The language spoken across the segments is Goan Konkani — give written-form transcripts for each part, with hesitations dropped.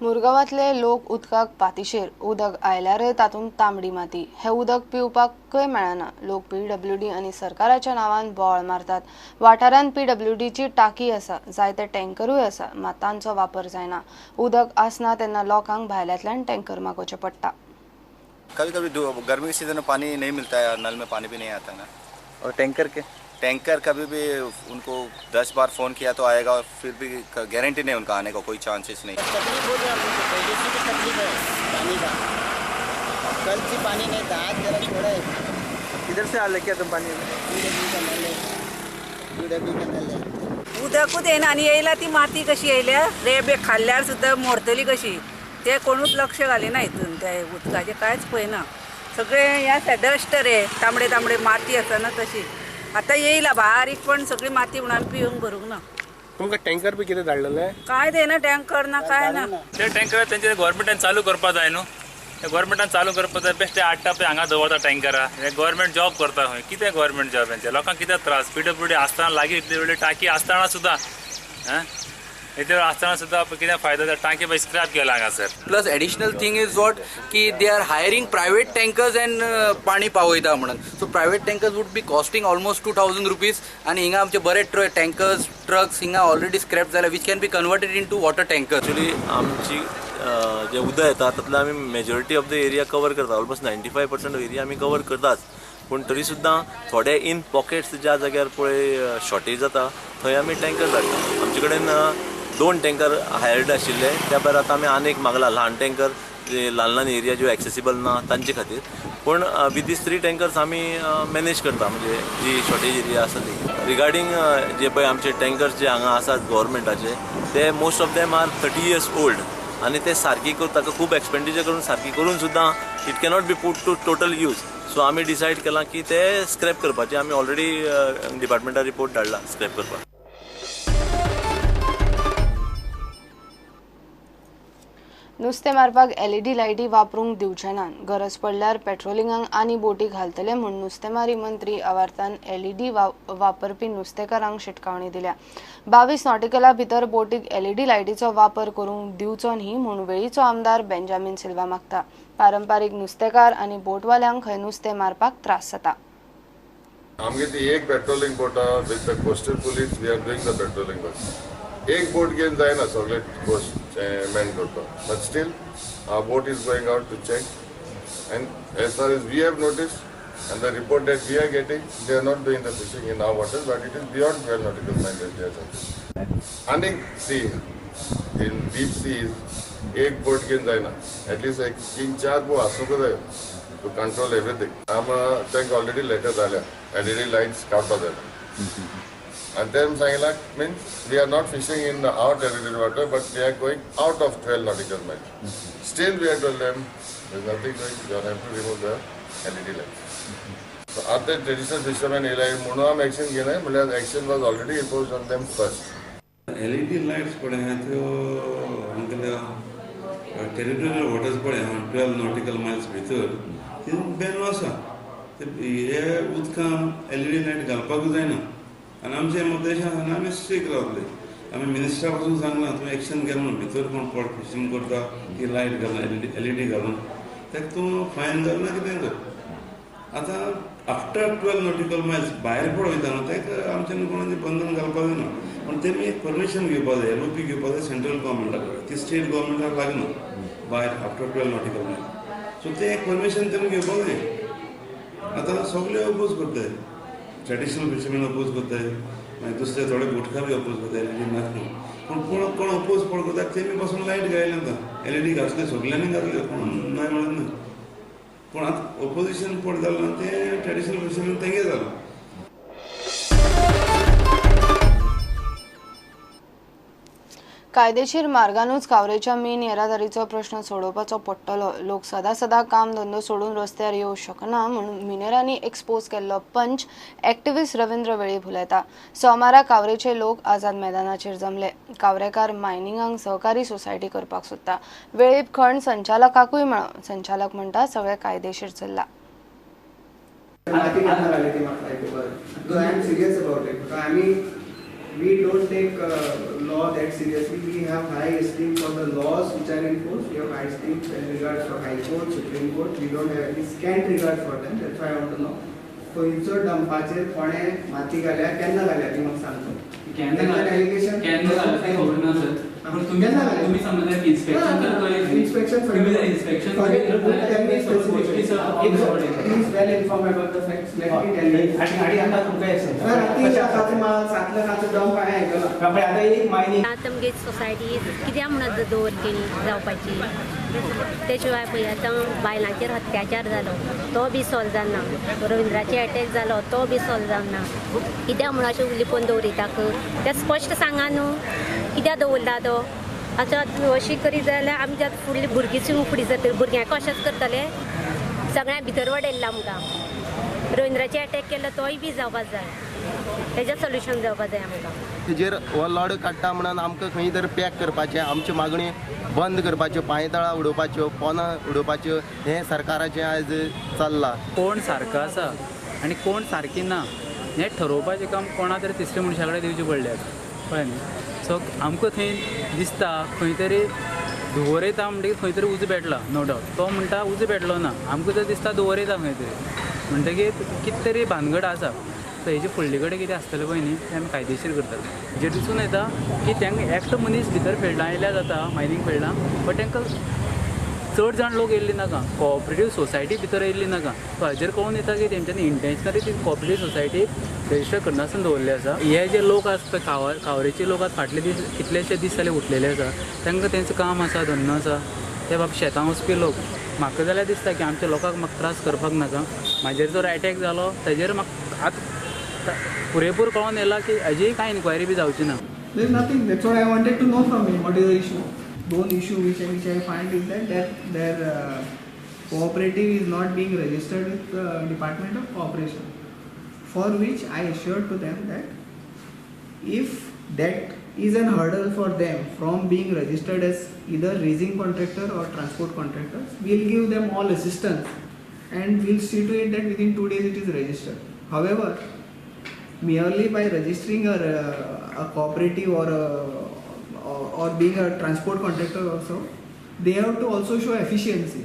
मुरगांवांतले लोक उदकाक पातिशेर, उदक आयल्यारय तातूंत तांबडी माती. हें उदक पिवपाकय मेळना. लोक पीडब्ल्यूडी आनी सरकाराच्या नांवान बोवाळ मारतात. वाठारांत पीडब्ल्यूडीची टाकी आसा, जायते टँकरूय आसा, मात तांचो वापर जायना. उदक आसना तेन्ना लोकांक भायल्यांतल्यान टँकर मागोवचें पडटा. कभी कभी गर्मी के सीजन में पानी नहीं मिलता है और नल में पानी भी नहीं आता ना. और टैंकर के टैंकर कभी भी उनको 10 बार फ़ोन किया तो आएगा, और फिर भी गारंटी नहीं उनका आने का, कोई चांसेस नहीं. तकलीफ हो गया, पहले से भी तकलीफ है पानी का. कल से पानी नहीं था, आज जरा थोड़ा है. किधर से आ लेके तुम पानी? पीडब्ल्यू का नल है, पीडब्ल्यू का नल है. उदकूच येना आनी येयला ती माती कशी येयल्या, रेबे खाल्ल्यार सुद्दां मोडतली कशी, ते कोणूच लक्ष घालिना हितून. त्या उदकाचें कांयच पळयना, सगळें हें आसा डस्ट रे, तांबडे तांबडे माती आसा ना तशी. आतां येयला बारीक, पण सगळी माती म्हणून आमी पिवंक भरूंक ना. तुमकां टँकर बी कितें धाडलेलें? कांय दिना, टँकर ना कांय ना. ते टँकर तेंचे गव्हर्मेंटान चालू करपाक जाय न्हू. ते गव्हर्मेंटान चालू करपाक जाय, बेश्टे हाडटा पळय हांगा दवरता टँकरां. हे गव्हर्मेंट जॉब करता खंय, कितें गव्हर्मेंट जॉब हेंचे? लोकांक कितें त्रास. पीडब्ल्यूडी आसतना लागीं इतली व्हडली टाकी आसतना सुद्दां, इतले वेळ आसतना सुद्दां कितें फायदो? टांकी पळय स्क्रॅप केला हांगासर. Plus additional thing is what की they are hiring private tankers and पाणी पावयता म्हणून. So private tankers would be costing almost 2000 rupees. आनी हिंगा आमचे बरे टँकर्स ट्रक्स हिंगा ऑलरेडी स्क्रॅप जाल्या, which can be converted into water tanker. Actually आमची जे उदक येता तातूंतलो आमी majority of the area cover करता. ऑलमोस्ट 95% एरिया आमी कवर करताच. पूण तरी सुद्दां थोडे इन पॉकेट्स ज्या जाग्यार पळय शॉर्टेज जाता थंय आमी टँकर धाडटा. आमचे कडेन 2 टँकर हायर्ड आशिल्ले, त्या भायर आतां आमी आनी एक मागला ल्हान टँकर, जे ल्हान ल्हान एरिया ज्यो एक्सेसिबल ना तांचे खातीर. पूण विथ these 3 tankers आमी मॅनेज करता, म्हणजे जी शॉर्टेज एरिया आसा ती. रिगार्डींग जे पळय आमचे टँकर्स जे हांगा आसात गव्हर्मेंटाचे, ते most of them are 30 years old आनी ते सारकी ताका खूब एक्सपेंडिचर करून सारकी करून सुद्दां it cannot be put to total use. So आमी डिसायड केलां की ते स्क्रॅप करपाचे. आमी ऑलरेडी डिपार्टमेंटाक रिपोर्ट धाडला स्क्रॅप करपाक. नुस्तें मारपाक एलईडी लायटी वापरूंक दिवचे ना, गरज पडल्यार पेट्रोलिंगाक आनी बोटी घालतले म्हूण नुस्तेमारी मंत्री आवार्तान एलईडी वापरपी नुस्तेकारांक शिटकावणी दिल्या. 22 नॉटिकला भितर बोटीक एलईडी लायटीचो वापर करूंक दिवचो न्ही म्हूण वेळीचो आमदार बेंजामीन सिल्वा मागता. पारंपारीक नुस्तेकार आनी बोटवाल्यांक खंय नुस्तें मारपाक त्रास जाता. आमगे ती एक patrolling boat with the coastal police, we are doing the patrolling work. एक बोट घेवन जायना सगळे कोस्ट मॅन करता, but still our boat is going out to check, and as far as we have notice and the report that we are getting, they are not doing the fishing in our water, but it is beyond 12 nautical mile that they are fishing. आनी सी इन डीप सीज एक बोट घेवन जायना, एटलिस्ट एक 3-4 बोट आसूंक जाय टू कंट्रोल एवरीथींग. आम तांकां ऑलरेडी लेटर जाल्या एलईडी लायट्स काडपा जाय. And then सांगला means we are not fishing in our territorial water, but we are going out of 12 nautical miles. Still we have told them there is nothing doing, you have to remove the LED lights. So after traditional fishermen येयले म्हणून आमी एक्शन घेनाय, म्हणल्यार action was already imposed on them first. LED lights पळय आहा त्यो आमगेल्या टेरिटोरियल वॉटर्स पळय आहा 12 नॉटिकल मायल्स भितर ती बॅन आसा. हे उदकान एलईडी लायट घालपाकूच जायना. आनी आमचें मत अशें आसा, आमी स्ट्रीक रावतले. आमी मिनिस्टरा पासून सांगलां तुमी एक्शन घे म्हणून, भितर कोण पोट फिशींग करता ती लायट घालून एलईडी घालून ताका तूं फायन घालना कितें कर. आतां आफ्टर 12 नॉटिकल मायल्स भायर पड वयता न्हू ताका आमच्यान कोणाचें बंधन घालपाक जायना. पूण तेमी एक परमिशन घेवपाक जाय, एलओपी घेवपाक जाय सेंट्रल गव्हर्मेंटा कडेन, ती स्टेट गव्हर्मेंटाक लागना भायर आफ्टर 12 नॉटिकल मायल्स. सो तें एक परमिशन तेमी घेवपाक जाय. आतां सगळे अपोज करताय, ट्रेडिशनल फिशरमॅन अपोज करताय, मागीर दुसरे थोडे बोटकार बी अपोज करताय एलईडी नाक न्हू. पूण कोण कोण अपोज कोण करता तेमी पासून लायट घायले आतां एलईडी घातले सगल्यांनी घातले, कोण नाय म्हणत ना. पूण आतां ओपोजिशन पड जालें तें ट्रेडिशनल फिशरमॅन तेंगे जालां. कायदेशीर मार्गानूच कावरेच्या मीन येरादारीचो प्रश्न सोडोवपाचो पडटलो. लोक सदा सदा काम धंदो सोडून रस्त्यार येवंक शकना म्हणून मिनेरांनी एक्सपोज केल्लो पंच एक्टिव्हिस्ट रवींद्र वेळीप उलयता. सोमारा कावरेचे लोक आझाद मैदानाचेर जमले. कावरेकार मायनिंगांक सहकारी सोसायटी करपाक सोदता. वेळीप खण संचालकाकूय मेळ्ळो. संचालक म्हणटा सगळें कायदेशीर चल्लां. We don't take law law that seriously. We have high esteem for the laws which are in force. We have high esteem in regards for High Court, Supreme Court. We don't have any scant regard for them. That's why I want to know. खंयचो डंपाचेर कोणें माती घाल्या, केन्ना घाल्या ती म्हाका सांगतो. केन्ना एलिगेशन केन्ना घाल्या तें खबर ना सर. पूण तुमी तुमी समजा इन्स्पेक्शन तर करीत इन्स्पेक्शन तुमी जर inspection please well inform about the facts. Let me tell you. आनी आतां तुमकां एक सांगता, 3 लाखाचो माल 7 लाखाचो डंप हांवें आयकला. आतां एक मायनिंग आतां आमगे सोसायटी कित्याक म्हणून दवरली जावपाची. ते शिवाय पळय आतां बायलांचेर अत्याचार जालो तो बी सॉल्व जालना, रविंद्राचेर अटॅक जालो तो बी सॉल्व जावना. कित्याक म्हणून अशें लिपोवन दवरिताक तें स्पश्ट सांगा न्हू कित्याक दवरला तो. आतां अशी करीत जाल्यार आमच्या फुडली भुरगीं सुद्दां फुडें जातली, भुरग्यांक अशेंच करतले. सगळ्यां भितर वडयल्ला आमकां. रविंद्राचेर अटॅक केलो तोय बी जावपाक जाय, तेजें सोल्युशन जावपाक जाय आमकां. तेजेर हो लड काडटा म्हणून आमकां खंय तरी पॅक करपाचें, आमच्यो मागण्यो बंद करपाच्यो, पांयतळां उडोवपाच्यो, पोनां उडोवपाच्यो, हें सरकाराचें आयज चल्लां. कोण सारको आसा आनी कोण सारकी ना हें ठरोवपाचें काम कोणा तरी तिसऱ्या मनशा कडेन दिवचें पडलें आतां, कळ्ळें न्ही. सो आमकां थंय दिसता खंय तरी धुंवर येता म्हणटकीर खंय तरी उजो पेटला, नो डावट. तो म्हणटा उजो पेटलो ना, आमकां जर दिसता धुंवर येता खंय तरी, म्हणटकीर कितें तरी भानगड आसा. सो हेजे फुडले कडेन कितें आसतलें पळय न्ही तें आमी कायदेशीर करतले. जें दिसून येता की तांकां एकटो मनीस भितर फिल्डां येयल्यार जाता, मायनींग फिल्डां, बट तांकां चड जाण लोक येयल्ले नाका, कोऑपरेटीव सोसायटी भितर येयल्ली नाका. सो हाजेर कळून येता की तेंच्यांनी इंटेन्शनली ती कोऑपरेटीव सोसायटी रजिस्टर करनासतना दवरल्ली आसा. हे जे लोक आसा पळय कावरेचे लोक आसा, फाटले दीस कितलेशे दीस जाले उठलेले आसा, तांकां तेंचो काम आसा, धंदो आसा, ते बाब शेतां वचपी लोक. म्हाका जाल्यार दिसता की आमच्या लोकांक म्हाका त्रास करपाक नाका. म्हाजेर जर एटॅक जालो तेजेर म्हाका आतां पुरेपूर कळोन येयला की हाजी कांय इन्क्वायरी बी जावची ना. There is nothing. That's what I wanted to know from him. What is the issue? The only issue which I find is that their cooperative is not being registered with the Department of Cooperation, for which I assured to them that if that is an hurdle for them from being registered as either raising contractor or transport contractors, we'll give them all assistance and we'll see to it that within 2 days it is registered. However, merely by registering a cooperative or being a transport contractor also, they have to also show efficiency.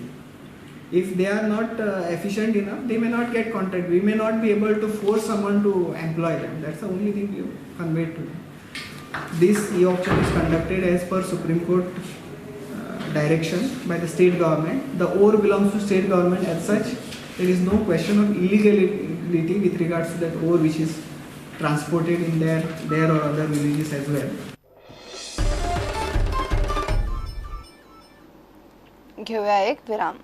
If they are not efficient enough, they may not get contract. We may not be able to force someone to employ them. That's the only thing we conveyed to them. This e-auction is conducted as per Supreme Court direction by the state government. The ore belongs to state government as such. There is no question of illegality with regards to that ore which is transported in their or other villages as well. घेऊया एक विराम.